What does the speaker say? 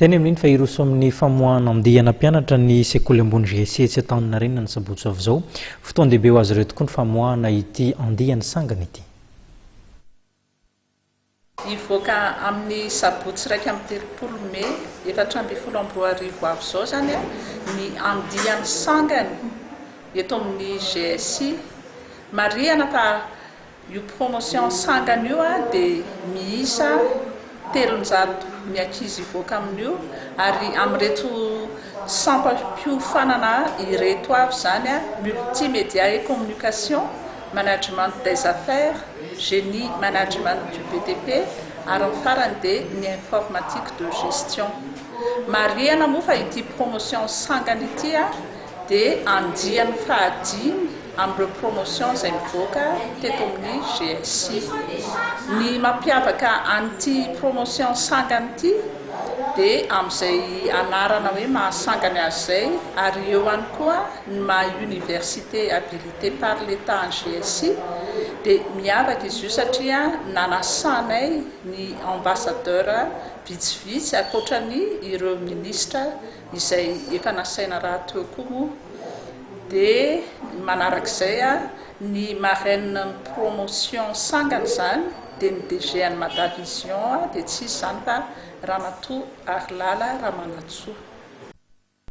Izay ny amin'iny fa hiroso amin'ny famoahana andiana mpianatra ny sekoly ambony GSI etsy Antaninarenina ny sabotsy avy izao. Fotoan-dehibe ho azy ireo tokoa ny famoahana ity andiany sangany ity. Hivoaka amin'ny sabotsy 31 mey 2014 avy izao izany ny andiany sangany eto amin'ny GSI. Marihana fa io promotion sangany io dia miisa 300 ny ankizy hivoaka amin'io ary amin'ireto sampam-piofanana ireto avy izany: multimédia et communication, management des affaires, génie management du BTP ary ny farany dia ny informatique de gestion. Marihana moa fa ity promotion sangany ity dia andiany fahadimy amin'ireo promotion izay mivoaka teto amin'ny GSI. Ny mampiavaka an'ity promotion sangany ity dia amin'izay anarana hoe mahasangany azy izay ary eo ihany koa ny maha université habilité par l'État ny GSI dia miavaka izy io satria nanasanay ny ambassadeur vitsivitsy ankoatrany ireo ministra izay efa nasaina rahateo koa moa. Dia manarak'izay ny marraine promotion sangany izany dia ny DG an'i Mada Vision dia tsy iza izany fa Ramatoa Harilala Ramanantsoa.